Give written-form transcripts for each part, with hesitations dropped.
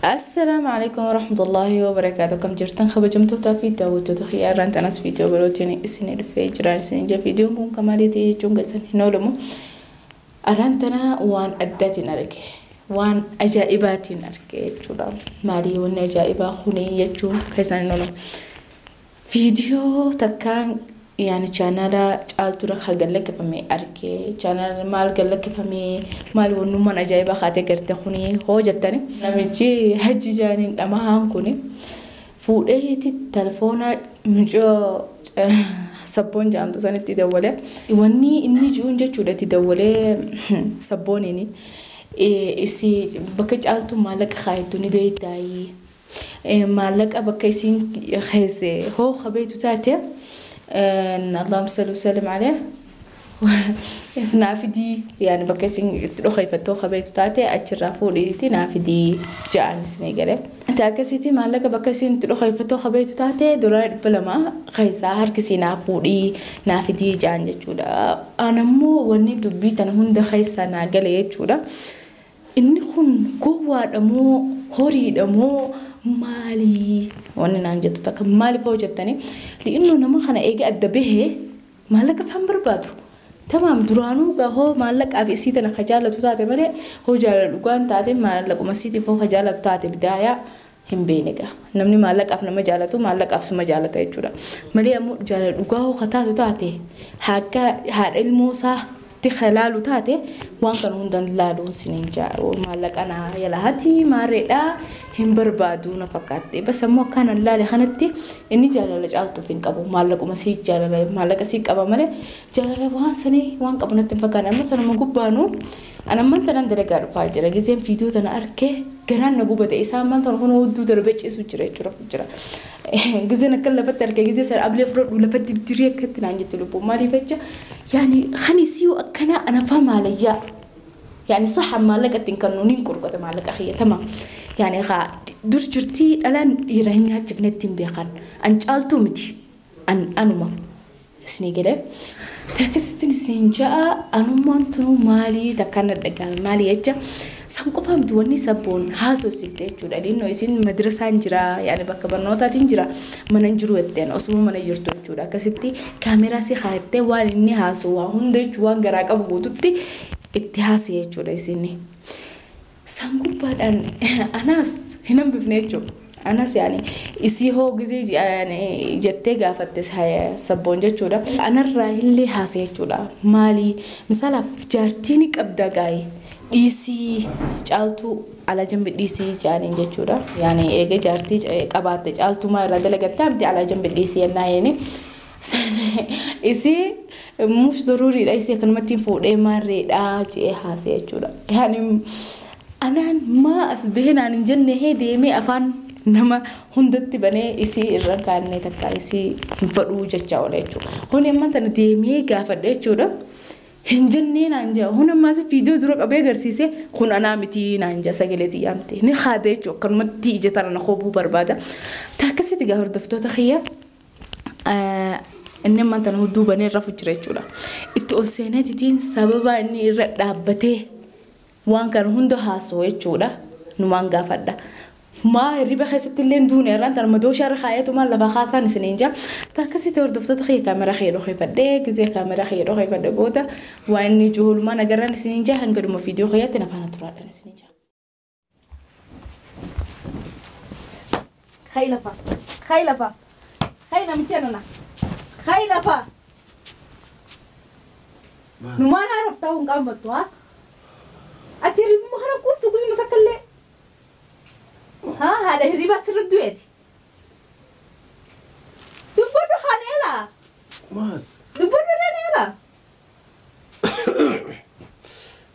Assalaamu alaikum warahmatullahi wabarakaatu. Akkam jirtan kabajamtootaa fi daawwattoota xiyyaarraan tanas viidiyoo birootiin isin dhufee jira. Isin ija viidiyoon kun kan maaliiti jechuun keessan hin oolamu. Arraan tana waan addaatiin arge. Waan ajaa'ibaatiin arge jechuudha. Maalii wanni ajaa'ibaa kuni jechuun keessan hin oolamu. Viidiyoo takkaan yaani chaanaala caaltuura kan gallakkifame arge. Chaanaala maal gallakkifame maal wannummaan ajaa'ibaa kaatee garte kuni hoo jettani. Namichi hajji jaaniin dhamahaan kuni fuudheeti telefoona mucoo sabboon jedhamtu sanitti dawwalee. Wanni inni jiruun jechuudha itti dawwalee sabbooniini. Isi bakka caaltu maallaqa kaayattu ni beektaayii. Maallaqa bakka isiin keesse hoo kabeetu taate. اللهم صل وسلم عليه naafidii yaani bakka isin itti dhokeeffattoo kabeetu taate achirraa fuudhiiti naafidii ja'an isinii galee. Inta akkasitti maallaqa bakka isin itti dhokeeffattoo kabeetu taate $200 keessaa harkisii naa fuudhii naafidii ja'an jechuudha. Anammoo wanni dubbii tana hunda keessaa naa gale jechuudha. Inni kun gowwaadha moo horiidha moo maalii wanni naan jettu takka maaliif hoo jettanii li'innu nama kana eega adda bahee maallaqa isaan barbaadu. Tamaam duraanuu hoo maallaqaaf isii tana ka jaallatu taate malee hoo jaalala dhugaan taate maallaquma isiitiif hoo ka jaallatu taate bidaayaa hin beekne gaa. Namni maallaqaaf nama jaallatu maallaqaaf suma jaallata jechuudha. Malee ammoo jaalala dhugaa hoo ka taatu taate akka haadha ilmoo isaa laalu taate waan kana hundan laaluun siniin jaa maallaqa naa yala hati maareedha hin barbaadu na fakkaatte. Bas ammoo akkaan laale kanatti inni jaalala caaltuuf hin qabu maallaquma sii jaalala maallaqa sii qaba malee jaalala waan sanii waan qabu natti hin fakkaanne. Amma sanuma gubbaanu an amman tanan dalagaa dhufaa jira gizeen viidiyoo tana arkee garaan na gubate isaa amman tana kun hudduu darbee ciisu jira jechuudha jira. Gizeen akka lafatti argee gizee sana ablee fudhadhu lafatti diddirii akkatti naan jette lubbuu maaliif jecha yaani kan isii akkana ana faamaa yaani saxa maallaqa ittiin kan nuun hin qurqate maallaqa kiyya tamaam yaani haa dur jirtii dhalaan dhiira hin nyaachifne ittiin beekan an caaltuu miti an anuma isinii galee. Takkasittiin isin ja'a anummaan tunuu maalii takkaan dhaga'ame maalii jecha san qofa miti wanni sabboon haasofsiifte jechuudha. Dhinnoo isin madrasaan jira yaani bakka barnootaatiin jira mana hin jiru jetteen osuma mana jirtu jechuudha. Akkasitti kaameraa si kaayattee waan inni haasa'u waa hunda jechuun waan garaa qabu guututti itti haasa'e jechuudha isinni. San gubbaadhaan anaas hin hambifne jechuudha. Anas yaani isii hoo gizee jettee gaafatte sabboon jechuudha. Anarraa illee haasa'e jechuudha. Maali misaalaaf jaartii ni qabda gaa'ee dhiisii caaltuu ala jambi dhiisii jaaniin jechuudha. Yaani eega jaartii qabaatte caaltuu maa irraa dalagatte miti ala jambi dhiisii jennaa yeeni. Isii muuf daruuriidha isii akkanumatti fuudhee maarreedha je'ee haasa'e jechuudha. Yaani anaan maa as bahee naan hin jenne hee deemee afaan nama hundatti banee isii irra kaannee takka isii hin fadhuu jechaa oola jechuudha. Huni amman tana deemee gaafadhe jechuudha. Hin jennee naan jaa. Huni ammaas viidiyoo dura qabee agarsiise kun anaa miti naan jaa sagalee xiyyaamte. Ni haada jechuudha. Akkanumatti ija tana na koobuu barbaada. Takkasitti gaa hordoftoota kiyya inni amman tana hudduu banee irra jira jechuudha. Itti ol seeneetitiin sababa inni irra dhaabbatee waan kana hunda haasa'u jechuudha. Numaan gaafadha. Maa hirriba keessatti illee duune irraan tana madooshaa irra kaayetu maal lafa kaasaan isiniin jaa. Takkasitti hordoftoota kiyya kaameraa kiyya dhokeeffadhee gizee kaameraa kiyya dhokeeffadhe booda waan inni juhulmaan agarraan isiniin jaa hanga dhuma viidiyoo kiyyaatti na faana turaadhaan isiniin jaa. Khaylafa khaylafa khayla namicha nana khaylafa. Numaan araftaa hin qaanfattu haa? Ati hirribuma kana quuftu guzuma takka illee. ها هذا هريبة سر الدويت دبرو خانيلا مال دبرو رانيلا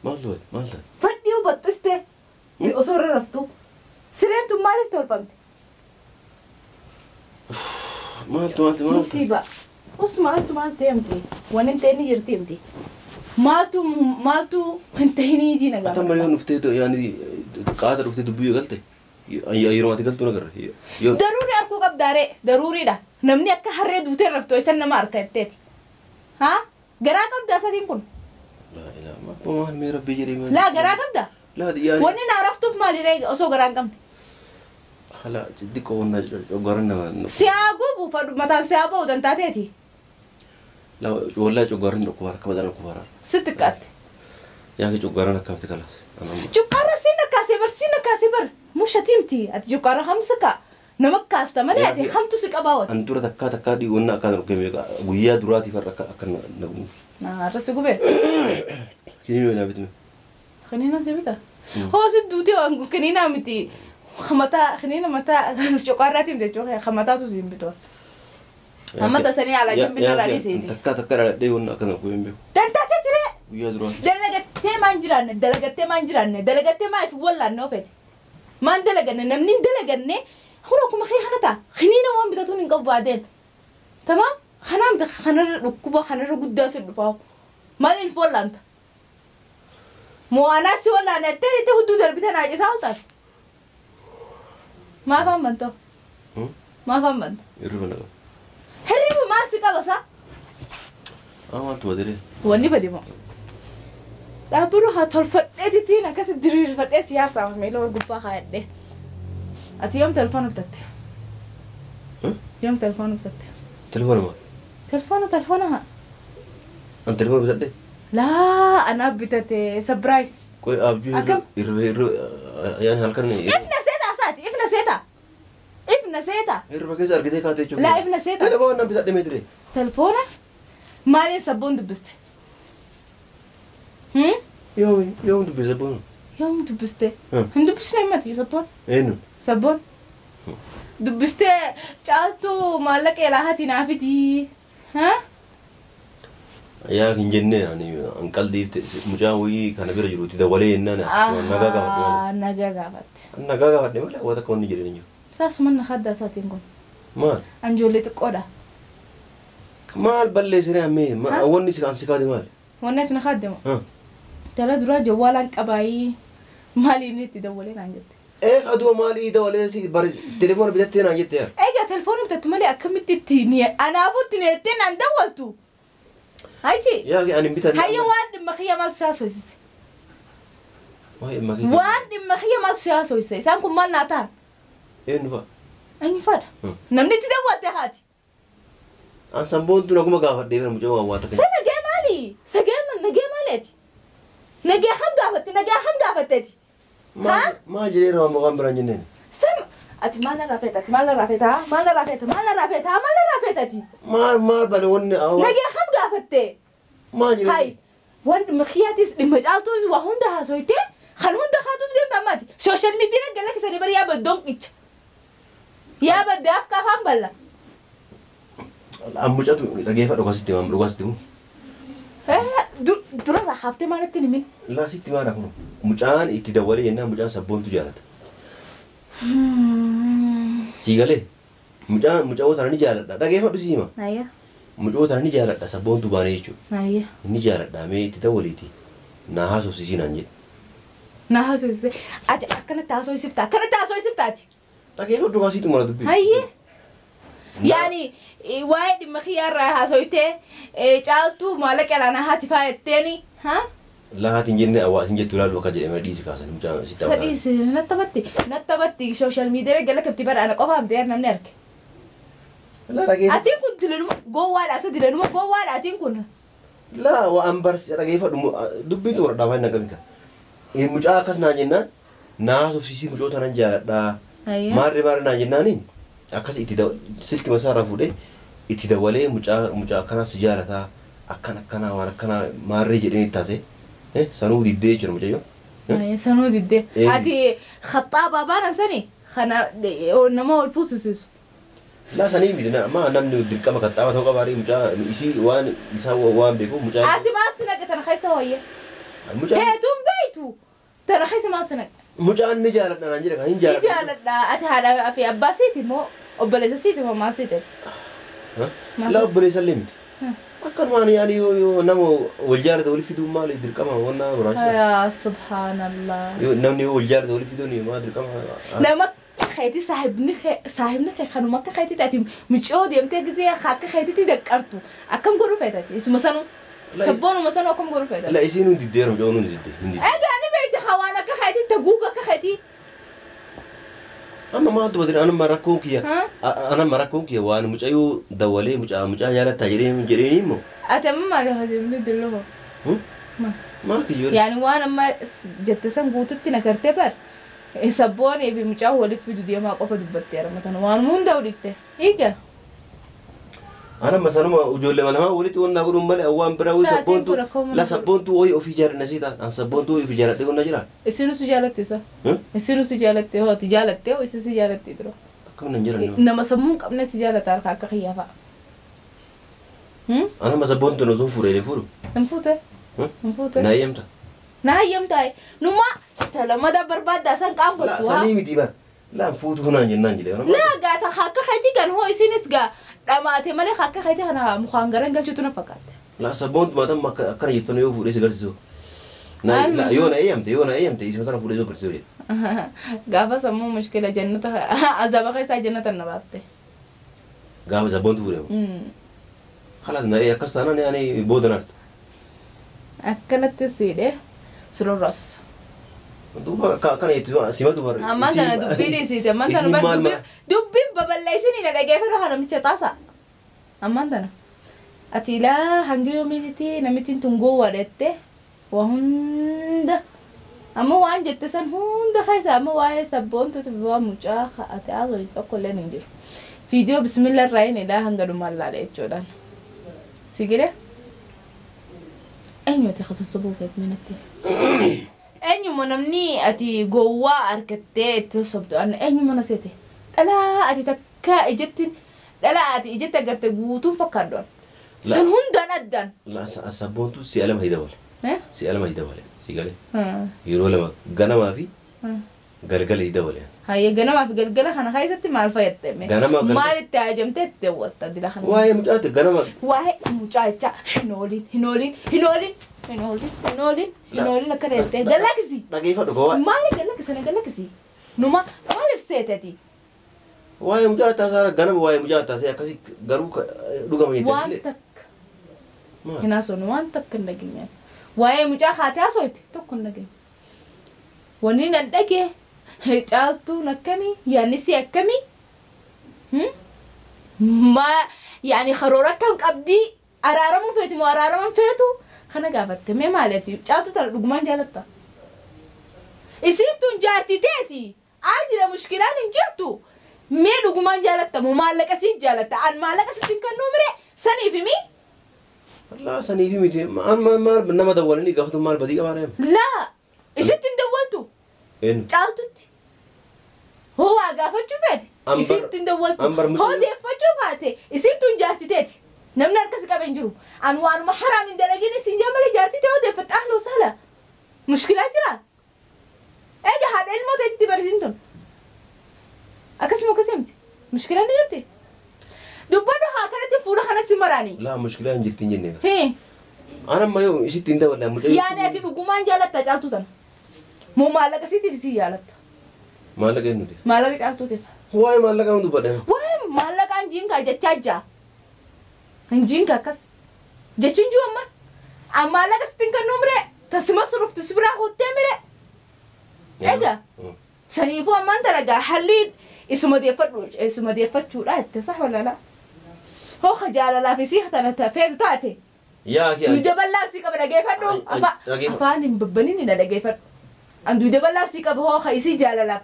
مال مال فدي وبطسته أصور رفتو سرنتو مالك تولفمت مالت مالت مالت مصيبة أص مالتو مالتو يمتي وان انت اني جرتي يمتي مالتو مالتو انت هني يجينا أتم مليون نفتي يعني قادر نفتي دبيو قلتي yeroo ati galtu nagarra. Daruuri arkuu qabdaaree daruuriidha. Namni akka harree duutee raftu isan nama arka jetteeti. Haa garaa qabdaa satiin kun. Laa ilaa maal mee rabbi jedhee maal. Laa garaa qabda. Laa yaani. Wanni naa raftuuf maalidha osoo garaa hin qabne. Hala xixiqqoo wanna coggaarran nama. Siyaa gubu mataan siyaa ba'u dantaateeti. Wallaahi coggaarran dhukkubaara akka badaan dhukkubaara. Sitti xiqqaatte. Yaa kee coggaarran akkaafte kalaas. Coggaarra siin akkaasee bar siin akkaasee bar mushatiimti ati coggaarra hamtu si kaa nama kaasta malee ati hamtu si qabaa wati. An dura takkaa takkaa dhiiwwanna akkaan dhukkee guyyaa duraatiif har'a akka na gubu. Har'a si gubee. Kiniinoo naa bitme. Kiniinoo si bita. Hoo si duutee waan kiniinaa miti. Mataa kiniina mataa coggaarraatiin jechuudha hamataatu si hin bitu. Amma tasanii alaa jimbi irraa dhiiseeti. Takkaa takkaa dhaladhee wanna akkana dhukkubee hin beeku. Dantaatee tiree. Guyyaa duraati. Dalagattee maan jiraanne dalagattee maan jiraanne dalagattee maa ifi wallaanne ofeete. Maan dalaganne namni hin dalaganne kun akkuma kee kana ta'a. Kiniina waan bitatuun hin qabu baadeen. Tamaam kanaa miti kanarra dhukkuba kanarra guddaa si dhufaa. Maaliin wallaanta? Mo'anaa si wallaanne ettee itti hudduu darbite naa cisaa oltaate. Maaf amantaa? Maaf amantaa? Hirriba na qaba. Hirriba maal si qaba saa? Maaltu badire? Wanni bade moo? Dhaabbiin haa tolfadheetittiin akkasi diriirfadhee siyaasaaf miila wal gubbaa kaayadhee. Ati yoom telefoona bitatte? Yoom telefoona bitatte? Telefoona maal? Telefoona telefoona haa. An telefoona bitadhe? Laa anaa bitate surprise. Qoy abjuu hirriba hirriba yaani halkan. Ifna seetaa saati ifna seetaa. Ifna seetaa. Hirriba keessa argitee kaatee jechuudha. Laa ifna seetaa. Telefoona nan bitadhe meetire. Telefoona maaliin sabboon dubbiste? Yoom yoom dubbiste sabboon? Yoom dubbiste? Hin dubbisne mati sabboon. Eenyu? Sabboon. Dubbistee caaltuu maallaqa ilaahatii naa fidii. Yaa hin jennee ani an qaldiif mucaan wayii kana bira jirutti dabalee jennaan nagaa gaafadhe malee. Nagaa gaafatte. Nagaa gaafadhe malee waan takka wanni jedheen hin jiru. Saasuma na hadda isaatiin kun. Maal? An ijoollee xiqqoodha. Maal balleessine ammee wanni si kan si kaate maal? Wanni ati na kaadde moo? Tala duraa jawwaalaan qabaayii maaliin itti dawwalee naan jette. Ee aduu maalii dawalee si bari telefoona bitattee naan jette yaa. Egaa telefoona bitattu malee akkamitti itti anaafuu itti niyattee naan dawwaltu. Haji. Yaa ani bitanne. Hayya waan dhimma kiyya maaltu si haasofsiise? Waa'ee dhimma kiyya. Waan dhimma kiyya maaltu si haasofsiise? Isaan kun maal naa ta'an? Eenyu fa'a? Eenyu fa'aadha? Namni itti dawwalte haati. An samboontu naguma gaafadhee bira mucaa waan waa takka. Sa nagee maali? Sagee nagee maaleeti? Nagee kam gaafatte? Nagee kam gaafatteeti? Maal jedhee waan waan biraan jenneen? Sam ati maal narraa feeta? Ati maal narraa feeta? Maal narraa feeta? Maal narraa feeta? Maal narraa feeta ati? Maal maal bale wanni. Nagee kam gaafatte? Maal jedhee? Hai waan dhimma kiyyaatis dhimma caaltuus waa hunda haasoytee kan hunda haatuuf deemta ammaati. Sooshaal miidiyaa gala keessanii bari yaa baddoon qicha. Yaa baddee afka afaan balla. An mucatu dhageeffadhu akkasitti maam dhugaasitti mu. Dura irraa haaftee maalitti himin? Laa sitti maara kun mucaan itti dawwalee jennaan mucaan sabboontu jaalata. Sii galee mucaan mucaa tana ni jaaladha dhageeffadhu sii hima. Mucaa tana ni jaaladha sabboontu baanee jechuudha. Ni jaaladha mee itti dawwaliiti naa haasofsiisii naan jedhe. Naa haasofsiisee ati akkanatti haasofsiifta akkanatti haasofsiifta ati. Dhageeffadhu dhugaasiitu mara dubbii. Hayyee. Yaani waa'ee dhimma kiyyaarraa haasoytee caaltuu maallaqa ilaanaa haati faayatteeni haa? Laatiin jennee hawaasni jettu ilaalu akka jedhame dhiisi kaasan mucaan sitti Sa dhiisi nattafatti nattafatti sooshaal miidiyaa gala kafti bara ana qofa hamtee namni arge. Laa dhageeffadhu. Atiin kun dilanuma gowwaadha asa dilanuma gowwaadha atiin kun. Laa waan barsi dhageeffadhu dubbiitu warra dhaabaa hin naqamin kan. Mucaa akkas naan jennaan naa haasofsiisii mucoo tanan jaaladha. Maarree maarree naan jennaaniin akkas itti silki masaarraa fuudhee itti dawalee mucaa mucaa akkanaa si jaalataa akkan akkanaa waan akkanaa maarree jedheen itti taasee sanuu diddee jechuudha mucayyoo. Sanuu diddee. Ati khaxaabaa baanan sani kana nama ol fuusisiisu. Laa sanii miti maa namni dirqama khaxaabaa ta'uu qabaa mucaa isii waan isaa waan beekuuf mucaa. Ati maal si naqe tana keessa wayya? Teetuun beeytu tana keessa maal si naqe? Mucaan ni jaaladha naan jedhe kan hin jaaladha. Ni jaaladha ati haadha fi abbaa siiti moo obboleessa siiti moo maal siiti? Laa obboleessa illee miti. Akkanumaan yaani yoo nama wal jaalate wal fiduun maal dirqama wanna barbaachisaa. Yaa subhaanallah. Yoo namni wal jaalate wal fiduun maal dirqama. Nama keeti saahibni saahibni kee kanuma akka keetitti ati mucoo deemtee gizee akka keetitti daqqartu akkam godhu feetati isuma sanuu sabboonuma sanuu akkam godhu feetati. La isiin hundi diddeera mucoo hundi didde. Egaa ni beekti hawaan akka keetitti guuga akka keetii. Amma maaltu badire anuma rakkoon kiyya anuma rakkoon kiyya waan mucayyoo dawwalee mucaa jaalattaa jedheen immoo. Ati amma maal hojii dilloo? Maal kiyyoo? Yaani waan amma jette san guututti na gartee bar sabboonii fi mucaa waliif fidu deemaa qofa dubbattee armatan waan hunda dhifte. Hiika. Anuma sanuma ijoollee lamaa walitti wannaa godhuun malee waan biraa wayii sabboontuu la sabboontuu wayii ofii jaalanna sii ta'an an sabboontuu wayii ofii jaaladhee qonna jira. Isinus jaalatte isa. Isinus jaalatte hooti jaalatte hoo isin si jaalatte dura. Akkam nan jiran. Nama sammuu hin qabne si jaalata harka akka kiyyaa fa'a. Anuma sabboontuu osoo fuudhee fuudhu. Hin fuute. Hin fuute. Na eeyyamta. Na eeyyamta numa talamada barbaaddaa san qaanfattu. Sanii miti bara. Laan fuutu hunaan jennaan jedhee. Laa gaata akka keetii kan hoo isinis gaa dhamaate malee akka keetii kana mukaan garan galchuutu na fakkaate. Laa sabboontu maatam akkana jettan yoo fuudhee si garsiisu. Yoo na eeyyamte isuma tana fuudhee si garsiisu jedhe. Gaafa sammuu mushkila jannata azaaba keessaa jannata na baafte. Gaafa sabboontu fuudhee moo? Khalaas na akkas taanaan ani booda naarta. Akkanatti siidhee sururraasisa. Duuba kana jettu simatu bara. Ammaan sana dubbiin isiite ammaan sana bar dubbiin babal'aa na dhageeffatu kana namicha taasa. Ammaan tana ati ilaa hanga yoomiititti namichi tun gowwaadha jettee waa hunda amma waan jette san hunda keessa amma waa'ee sabboontuutu waan mucaa ati haasoo tokko illee hin jiru. Viidiyoo bismillah irraa hin ilaa hanga dhumaan laala jechuudhaan. Si galee? Eenyuti sossobuu feet manatti? Eenyuma namni ati gowwaa argattee itti sossobdu eenyuma na seete? Dhalaa ati takka ijatti dhalaa ati ijatti agarte guutuun fakkaaddoon. San hundaan addaan. Sabboontu si'a lama hidha wale. Si'a lama hidha wale. Si galee? Yeroo lama ganamaa fi galgala hidha wale. Hayyee ganamaa fi galgala kana keessatti maal fayyadame? Maal itti ajajamtee itti dawwalta dila kana? Waa'ee mucaatti ganama. Waa'ee mucaa hin oolin hin oolin hin oolin hin oolin hin oolin hin oolin akkana jettee galaksii. Dhageeffadhu gowwaa. Maali galaksii na galaksii? Numa maaliif seetati? Waa'ee mucaa taasaa ganama waa'ee mucaa taasee akkasii garuu dhugama jettee. Waan takka. Hin haasofnu waan takka hin dhageenye. Waa'ee mucaa haatee haasofte tokko hin dhageenye. Wanni nan dhagee. Caaltuun akkamii yaanni si akkamii ma yaani karoora akkam qabdii araaramuu feetu moo araaraman feetu kana gaafatte mee maali caaltuu tana dhugumaan jaalatta. Isiin tun jaartii teeti aadira mushkilaan hin jirtu mee dhugumaan jaalatta moo maallaqa sii jaalatta an maallaqa sitti hin kennuu mire saniif himi. Laa saniif miti maal nama dawwalanii gaafatu maal badii qabaa deema. Laa isitti hin dawwaltu. Caaltutti. Hoo waa gaafachuu feete isitti hin dawwaltu. Hoo deeffachuu baate isiin tun jaartii teeti. Namni harka si qabe hin jiru. An waanuma haraam hin dalagin isin jaa malee jaartii ta'ee odeeffatte ahloo saala. Mushkilaa jira. Egaa haadha ilmoo teetitti barisiin tun. Akkasuma akkasii miti. Mushkilaan ni jirti. Dubbadhu haa kanatti fuula kanatti maraanii. Laa mushkilaan hin jirti hin jenne. An amma yoo isitti hin dabalaa mucaa. Yaani ati dhugumaan jaalatta caaltuu tana. Moo maallaqa siitiif si jaalatta. Maallaqa eenyuti? Maallaqa caaltuutiif. Waa'ee maallaqa hin dubbadhe. Waa'ee maallaqaan jiinkaa jechaa jaa. Hin jiinka akkas. Jechiin jiru amma. An maallaqa sitti hin kennuu miree. Tasuma suruftu si biraa kuttee miree. Egaa saniifuu ammaan tana halli isuma deeffachuudha jette sax wala laa. Hoo jaalalaaf isii tana feetu taate. Yaa kee. Dugda bal'aa si qaba dhageeffadhu. Afaan hin babbanin na dhageeffadhu. An dugda bal'aa si qaba hoo isii jaalalaaf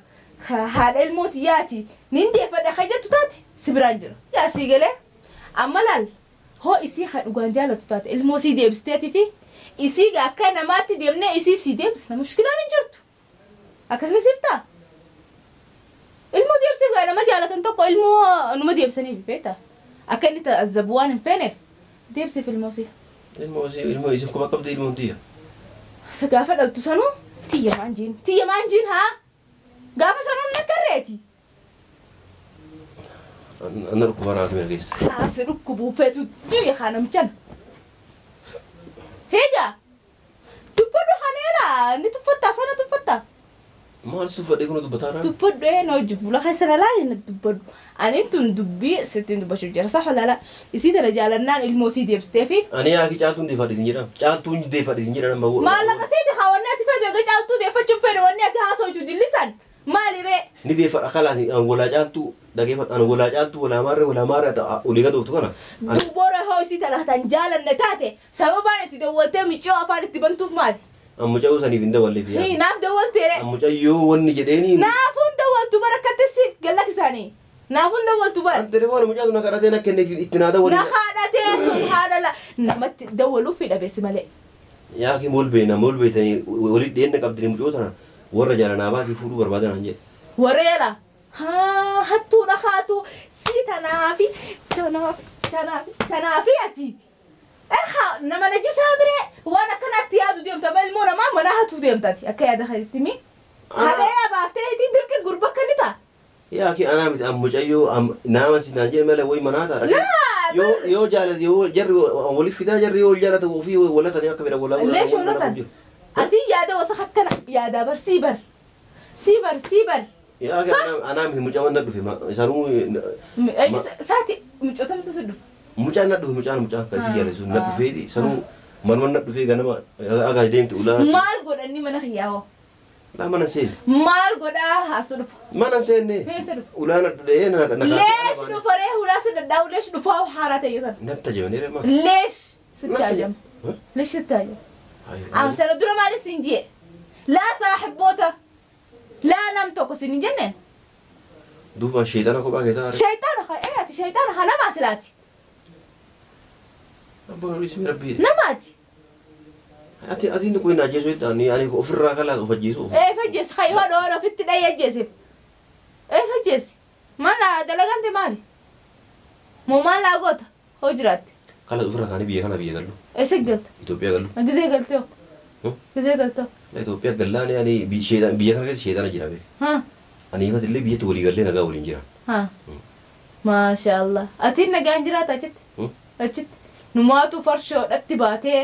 haadha ilmooti yaati nin deeffadha ka jettu taate si biraan jira. Yaa sii galee amma laal hoo isii ka dhugaan jaalatu taate ilmoo sii deebisteetii fi isii akka namaatti deemnee isii sii deebisna mushkilaan hin jirtu. Akkasuma siif ta'a. Ilmoo deebisiif gaa nama jaalatan tokko ilmoo numa deebisaniif beektaa. Akka inni ta'azzabu waan hin feeneef deebisiif ilmoo sii. Ilmoo isii ilmoo isin kuma qabdi ilmoon tiyya. Isa gaafa dhaltu sanuu tiyya maan jiin tiyya maan jiin haa gaafa sanuun nakkarreeti. Anna dhukkuba naa tumee keessa. Haa si dhukkubuu feetu durii haa namichan. Heegaa dubbadhu haneera ni tuffattaa sana tuffattaa. Maal suffadhee kun dubbataa raan? Dubbadhu ee na hojii fuula keessa na laali na dubbadhu. Ani tun dubbii sittiin dubbachuu jira sax wala isii tana jaalannaan ilmoo sii deebistee fi. Ani yaaki caaltuun deeffadhe isin jedhama. Caaltuun deeffadhe isin jedhama. Maallaqa siiti haa wanni ati feetu egaa caaltuu deeffachuun fedhe wanni ati haasawtu dillisan. Maali ree? Ni deeffadha kalaas walaa caaltuu dhageeffadha an walaa caaltuu walaa maarree walaa maarree olii gad ooftu kana. Duboora hoo isii tana tan jaalanne taate sababaan itti dawwaltee miccoo afaan itti bantuuf maali? An mucayyoo saniif hin dawwalleef yaa. Naaf dawwaltee ree? An mucayyoo wanni jedheeni. Naafuun dawwaltu bara akkatti si gallakkisaanii. Naafuun dawwaltu bara. An telefoona mucaatu na kadhatee na kenne itti naa dawwali. Na haadhatee subhaanallah namatti dawwaluuf dhabeessi malee. Yaa kii mool beena mool beetanii walii dhiyeenna qabdini mucoo tana warra jaalanaa baasii fuudhuu barbaadan an jedhe. Warra jala hattuudha haatu si tanaafi tanaafi tanaafi tanaafi ati. Nama najisaa biree waan akkanaatti yaadu deemta ilmoo namaa mana hatuu deemtati akka yaada kanatti mi. Halee baaftee itti dirqi gurba akkanni ta'a. Yaa kii anaa miti an mucayyoo nama si naan jedhe malee wayi manaa ta'a. Yoo jaalate yoo jarri waliif fidaa jarri yoo jaalate ofii walatanii akka fedhan walaa Leesh walatan. Ati yaada wasa akkana yaada bar sii bar sii bar sii bar. Yaa kii anaa miti mucaa waan dhufe isaanuu. Saati mucootamtu si dhufe. Mucaan na dhufe mucaan mucaan akkasii jaalatu na dhufeeti sanuu manuma na dhufee ganama agaa deemte ulaa. Maal godhanni mana kiyyaa'oo? Laa mana seenne. Maal godhaa haasoo dhufa. Mana seenne. Leessa dhufa. Ulaa na dhudhee na na. Leesh dhufa ree ulaa si dhadhaa'u leesh dhufaa haaraa ta'e sana. Natti ajabanii ree maal? Leesh sitti ajama. Leesh sitti ajama. Amtana dura maali siin jee? Laa saaxiboota. Laa nam tokko siin hin jenneen. Duuba sheexana kophaa keessa haare. Sheexana haa ati sheexana haa namaa silaati. Abbaan ismi rabbii. Namaati. Ati ati inni kun ajjeesuu itti ani ani ofirraa kalaa of ajjeesuu. Fajjees hayi hodha hodha ofitti dhahee ajjeesif. Fajjees maal dalagaan ta'e maali? Moo maal laa goota hoo jiraatte? Kala ofirraa kaanii biyya kana biyya gallu. Eessa galta? Itoophiyaa gallu. Gizee galtee hoo? Gizee galtee hoo? Itoophiyaa gallaan ani biyya kana keessa sheexana jira beek. Ani ifatillee biyyatti walii gallee nagaa waliin jira. Maashaallah. Ati nagaan jiraata achitti? Achitti. Numaatu farshoodhatti baatee.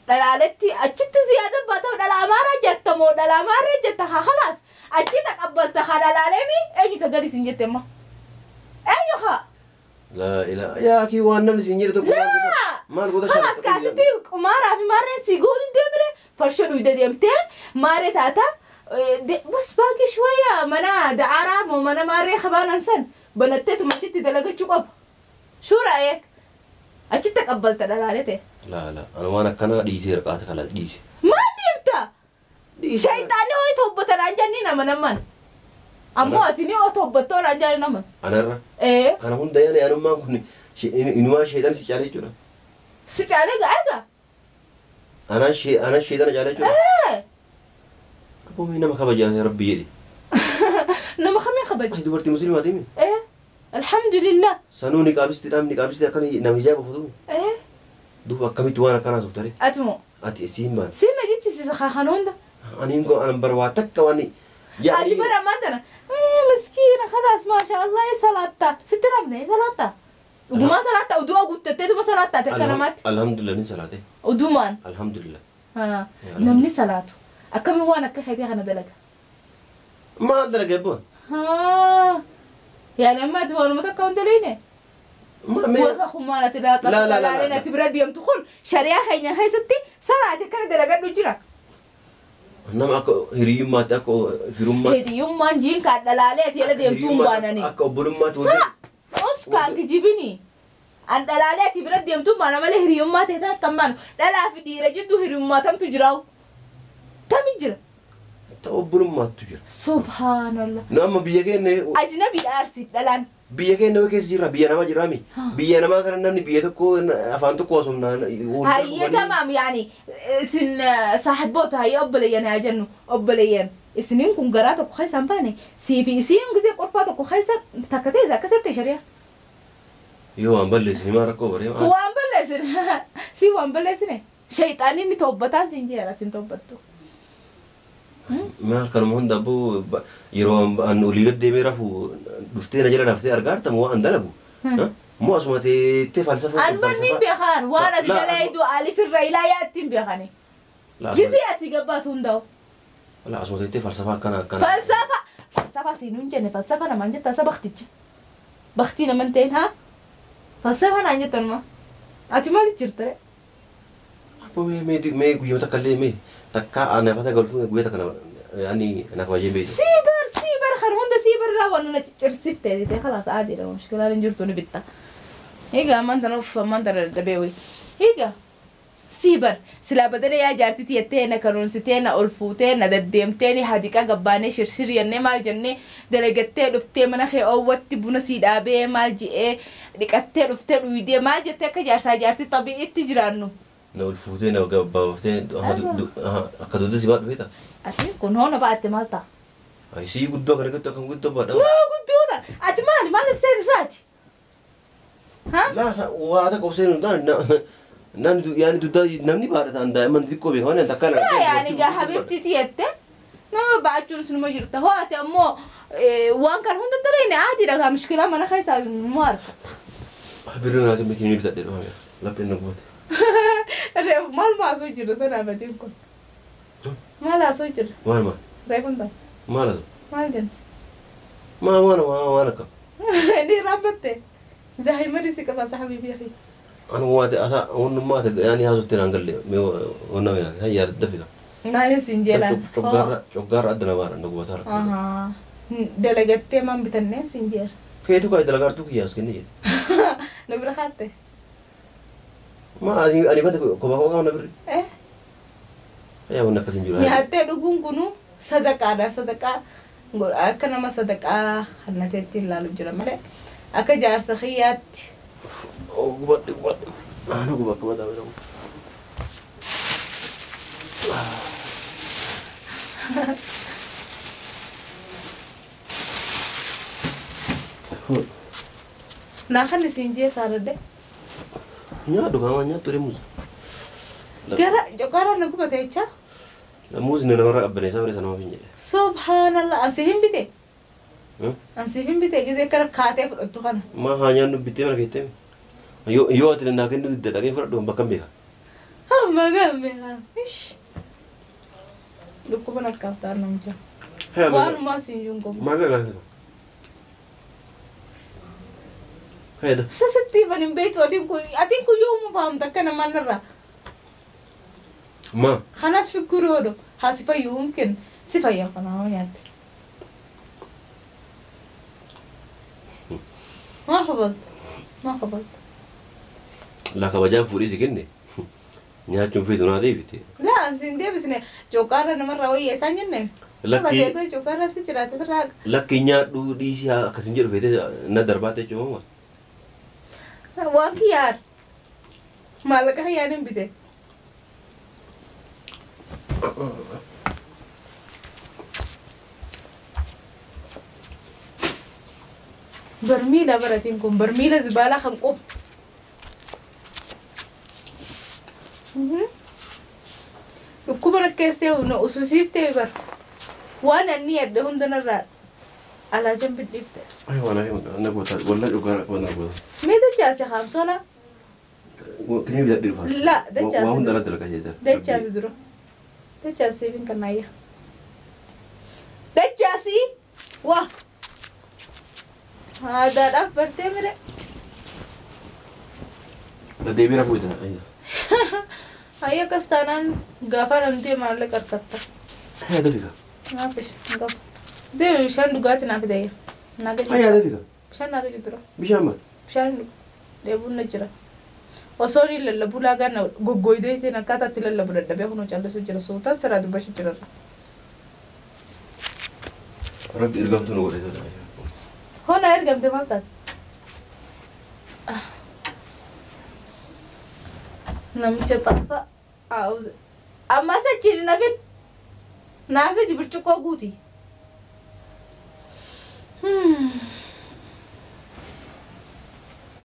Dhalaaletti achitti ziyaada baatee dhala amaaraa jirta moo dhala amaarra jirta haa khalaas achi taqabbalta haa dhalaaleemi eenyu tagali siin jette amma eenyu haa. Laa ilaa yaa kii waan namni siin jedhe tokko maal goota shara. Khalaas kaasitti qumaaraa fi maarreen si guutu deemre farshoo dhuyda deemtee maarree taata bas baaqi shwaya mana da'aaraa moo mana maarree qabaanan san banatteetuma achitti dalagachuu qofa shuura eek achitti taqabbalta dhalaalete. لا لا أنا وأنا كنا ديسي رقعت خلاص ديسي. ما ديفتا. شيطاني هو يتوبت رانجاني نمن نمن. أمو أتيني هو توبت رانجاني نمن. أنا را. إيه. كان هون دياني أنا ما كني إنه شيطان سجالي جورا. سجالي قاعدة. أنا شيطان جالي جورا. إيه. أبو مين ما خبر يا ربي يدي. نما خمين خبر. أي دورتي مسلمة تيمي. إيه. الحمد لله. سنوني قابستي رامني قابستي أكني نميجاب فدوم. إيه. دوبا akkamitti waan akkanaa softare? Ati moo? Ati siin maal? Siin na jechisiisa kan hunda. Ani hin ani barwaa takka waan Ati bara ammaan tana miskiina khalaas maasha Allah salaatta sitti ramne salaatta. Dhugumaan salaatta uduu guuttatteetuma salaatta ati akka namaatti. Alhamdulillah ni salaate. Udumaan. Alhamdulillah. Namni salaatu akkami waan akka keetii kana dalaga? Maal dalaga eebbo? Yaani amma ati waanuma takka hunda leene? وسخ مالت لا لا لا لا لا تبرد يوم تخل شريعة خينا خيستي صلاة كان دلقات نجرة نعم أكو هريوم ما تأكو فيروم ما هريوم ما نجين كدلالة يلا ديم توم بانني أكو بولم ما صح أسكان كجيبني أن دلالة تبرد يوم توم بانا ماله هريوم ما تهتا كمان لا لا في ديرة جدو هريوم ما تم تجراو تم يجرا تأبولم ما تجرا سبحان الله نعم بيجي أجنبي أرسي دلان Biyya keenya keessa jirra biyya namaa jirraami biyya namaa kana namni biyya tokko afaan tokko osoo هي تمام يعني isin saaxiboota هي obboleeyyan haa jennu obboleeyyan isiniin kun garaa tokko keessa hin baane sii fi isiin gisee qorfaa tokko keessa takka ta'e akkasitti shari'a. Yoo waan balleessine maa rakkoo baree Waan balleessine si waan balleessine shayxaanni inni toobbataan siin jeera sin toobbattu. Maal kanuma hunda abboo yeroo an olii gad deemee rafu dhuftee na jala raftee argaa jirta moo waan dalagu? Moo asuma teettee falsafa An barni hin beekan waan ati dalaydu alifirra ilaa yaatti hin beekani. Gizee asii gabbaatu hundaa'u. La asuma teettee falsafa akkana akkana. Falsafa falsafa siin hin jenne falsafa namaan jetta isa bakticha. Baktii naman ta'in haa? Falsafa naan jettan ma? Ati maal jirta? Abboo mee mee mee guyyoota takka illee mee takka ana fata galfuu guyyaa takka ani na kabajee beeku. Siibar siibar Irraa waan na ciccirsiftee jettee khalaas aadiidha mushkilaan hin jirtu ni bitta. Egaa ammaan tana uff ammaan tana dadhabee wayi. Egaa sii bar silaa badala yaa jaartiti jettee na kanuunsitee na ol fuutee na deddeemtee ni hadiqa gabbaanee shirshir jennee maal jennee dalagattee dhuftee mana kee oowwatti buna sii dhaabee maal je'ee dhiqattee dhuftee dhuydee maal jettee akka jaarsaa jaartii xabii'itti jiraannu. Na ol fuutee na gabbaabaftee akka dugda si baadhu feeta. Ati kun hoona ba'atte maal ta'a? Sii guddoo kana guddoo kan guddoo baadha. Waa guddoodha. Ati maali maal ibseeti isaati? Laa waa takka of seenuu hin taane nan yaani dugda namni baadha ta'an daa'imman xixiqqoo beekaman waan takka Laa yaani gaa habibti tiyette nama ba'achuun sinuma jirta. Hoo ati ammoo waan kana hunda dalayne aadiidha gaa mushkilaa mana keessaa immoo argatta. Birrii naa kennitii ni bitadhe dhufameera. Lapheen na gubate. Reefu maal maasuu jirra sanaaf atiin kun? Maal haasuu jirra? Maal maal? Reefuun ta'a. Maal haasuu? Maal jenna? Maa waan waan waan akkam? Inni raabbatte. Zaahimadi si qaba sahabii akhi. Anu waate asa wannummaa ate yaani haasutti naan galle mee wanna mee hayyaa dafi ka. Naayyo siin jeelaan. Coggaarra coggaarra adda na baara na gubataa rakkoo. Dalagattee maan bitannee siin jeera. Keetu kaa dalagaartuu kiyyaas kenne jedhe. Na bira kaatte. Ma ani ani bate kophaa kophaa na birri. Eh? Yaa wanni akkas hin jiru. Nyaattee dhuguun kunuu sadaqaadha. Sadaqaa akka nama sadaqaa hannateetti ilaalu jira malee akka jaarsa kiyyaatti. Gubadhe gubadhe. Ana guba akka mataa bira. Naa kan isin jee saaradde. Nyaadhu kan waan nyaattu muuza. Gara jokaara na gubate jecha. Muuzni namarraa qabbaneessaa bare sanuma hin jedhe. Subhanallah ansiif hin bite. Ansiif hin bite gizee kara kaatee fudhattu kana. Ma haa nyaannu bittee mana keettee yoo yoo ati naa kennu didde dhaqee fudhadhu bakka hin beeka. Amma gamme ish. Dhukkuba nakkaaf ta'an namicha. Waanumaa siin juun gomu. Maal gagaa Hayda. Sasatti ban hin beektu atiin kun yoomuu fahamta akka namaan irraa. Ma. Kanas fikiruu odoo haa si fayyuu mumkin si fayyaa kana hoo nyaatte. Maal qabalta? Maal qabalta? Laa kabajaan fuudhii si kenne nyaachuun feetu naa deebite. Laa ansi hin deebisne cokkaarra namarraa wayya isaan jenne. Lakkii Cokkaarra si jiraate sirraa. Lakkii nyaadhu dhiisii akkasin jedhu feetee na darbaate jechuudha. Waan kiyyaar maallaqa kiyyaan hin bite. Barmiila baratiin kun barmiila zibaalaa kan qofu. Dhukkuba rakkeessee na ususiiftee bar. Waan anni yadda hundanarraa alaa jambi dhiifte. Ay waan ay na goota wallah dhugaa waan na goota. Mee dachaase haamsola? Kinii bitadhe dhufa. La dachaase. Waa hunda irratti dalagaa jecha. Dachaase dura. Dachaase fin kannaayya. Dachaasi waa. Aadaadhaaf bartee mire. Deebii rafuu ita. Ayya akkas taanaan gaafa namtee maallaqa harkatta. Hayya dafika. Naafish gaafa. Deemi bishaan dhugaatii naaf fidayya. Naa gaji. Hayya dafika. Bishaan naa gaji dura. Bishaan maal? Bishaan dhugu. Dheebuun na jira. Osoo inni lallabu laagaa na goggoydee ta'in akkaataa itti lallabu dadhabee kunoo callisuu jira. Suutaan siraa dubbachuu jira. Rabbi ergamtuu nu godhe sana. Hoo na ergamte maal taate? Namicha xaasa. Ammas achiin nafin. Naafidi burcuqqoo guuti.